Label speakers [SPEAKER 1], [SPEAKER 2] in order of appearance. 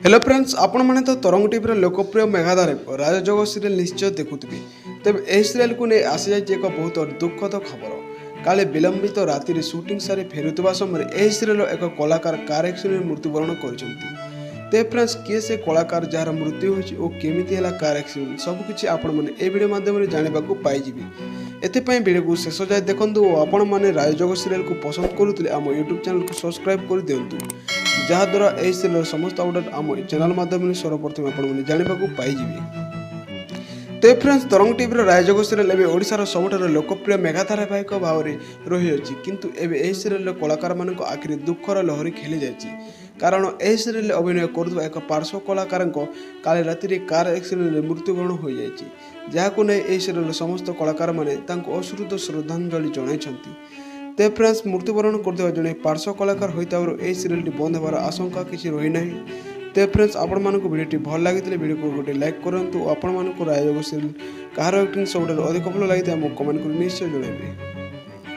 [SPEAKER 1] Hello friends, ଆପଣମାନେ ତ ତରଙ୍ଗ ଟିଭିର ଲୋକପ୍ରିୟ ମେଘାଧାରେ ରାଜଯୋଗ ସିରିଏଲ୍ ନିଶ୍ଚୟ ଦେଖୁଥିବେ। ତେବେ ଏହି ସିରିଏଲ୍କୁ ନେଇ ଆସିଯାଇଛି ଏକ ବହୁତ ଦୁଃଖଦ ଖବର। କାଳେ ବିଳମ୍ବିତ ରାତିରେ ସୁଟିଂ ସାରି ଫେରୁଥିବା ସମୟରେ ଏହି ସିରିଏଲ୍ର ଏକ କଳାକାର କାର୍ ଆକ୍ସିଡେଣ୍ଟରେ ମୃତ୍ୟୁବରଣ କରିଛନ୍ତି। ତେବେ ଫ୍ରେଣ୍ଡସ୍, କିଏ ସେ କଳାକାର ଯାହାର ମୃତ୍ୟୁ ହୋଇଛି ଓ କେମିତି ହେଲା କାର୍ ଆକ୍ସିଡେଣ୍ଟ, ସବୁକିଛି ଆପଣମାନେ ଏହି ଭିଡ଼ିଓ ମାଧ୍ୟମରେ ଜାଣିବାକୁ ପାଇଯିବେ। ଏଥିପାଇଁ ଭିଡ଼ିଓକୁ ଶେଷ ଯାଏ ଦେଖନ୍ତୁ ଓ ଆପଣମାନେ ରାଜଯୋଗ ସିରିଏଲ୍କୁ ପସନ୍ଦ କରୁଥିଲେ ଆମ ୟୁଟ୍ୟୁବ୍ ଚ୍ୟାନେଲକୁ ସବସ୍କ୍ରାଇବ୍ କରିଦିଅନ୍ତୁ, ଯାହାଦ୍ୱାରା ଏହି ସିରିଏଲ୍ର ସମସ୍ତ ଅପଡ଼େଟ୍ ଆମ ଚ୍ୟାନେଲ୍ ମାଧ୍ୟମରେ ସର୍ବପ୍ରଥମେ ଆପଣମାନେ ଜାଣିବାକୁ ପାଇଯିବେ। ତେବେ ଫ୍ରେଣ୍ଡସ୍, ତରଙ୍ଗ ଟିଭିର ରାଜଯୋଗ ସିରିଏଲ୍ ଏବେ ଓଡ଼ିଶାର ସବୁଠାରୁ ଲୋକପ୍ରିୟ ମେଗା ଧାରାବାହିକ ଭାବରେ ରହିଅଛି। କିନ୍ତୁ ଏବେ ଏହି ସିରିଏଲ୍ର କଳାକାରମାନଙ୍କ ଆଖିରେ ଦୁଃଖର ଲହରୀ ଖେଳିଯାଇଛି, କାରଣ ଏହି ସିରିଏଲ୍ରେ ଅଭିନୟ କରୁଥିବା ଏକ ପାର୍ଶ୍ୱ କଳାକାରଙ୍କ କାଲି ରାତିରେ କାର୍ ଆକ୍ସିଡେଣ୍ଟରେ ମୃତ୍ୟୁବରଣ ହୋଇଯାଇଛି, ଯାହାକୁ ନେଇ ଏହି ସିରିଏଲ୍ର ସମସ୍ତ କଳାକାରମାନେ ତାଙ୍କୁ ଅଶ୍ରୁତ ଶ୍ରଦ୍ଧାଞ୍ଜଳି ଜଣାଇଛନ୍ତି। ତେବେ ଫ୍ରେଣ୍ଡସ୍, ମୃତ୍ୟୁବରଣ କରୁଥିବା ଜଣେ ପାର୍ଶ୍ୱ କଳାକାର ହୋଇଥିବାରୁ ଏହି ସିରିଏଲ୍ଟି ବନ୍ଦ ହେବାର ଆଶଙ୍କା କିଛି ରହିନାହିଁ। ତେବେ ଫ୍ରେଣ୍ଡସ୍, ଆପଣମାନଙ୍କୁ ଭିଡ଼ିଓଟି ଭଲ ଲାଗିଥିଲେ ଭିଡ଼ିଓକୁ ଗୋଟେ ଲାଇକ୍ କରନ୍ତୁ ଓ ଆପଣମାନଙ୍କୁ ରାଜଯୋଗ ସିରିଏଲ୍ କାହାର ଆକ୍ଟିଂ ସବୁଠାରୁ ଅଧିକ ଭଲ ଲାଗିଥାଏ, ଆମକୁ କମେଣ୍ଟ କରି ନିଶ୍ଚୟ ଜଣାଇବେ।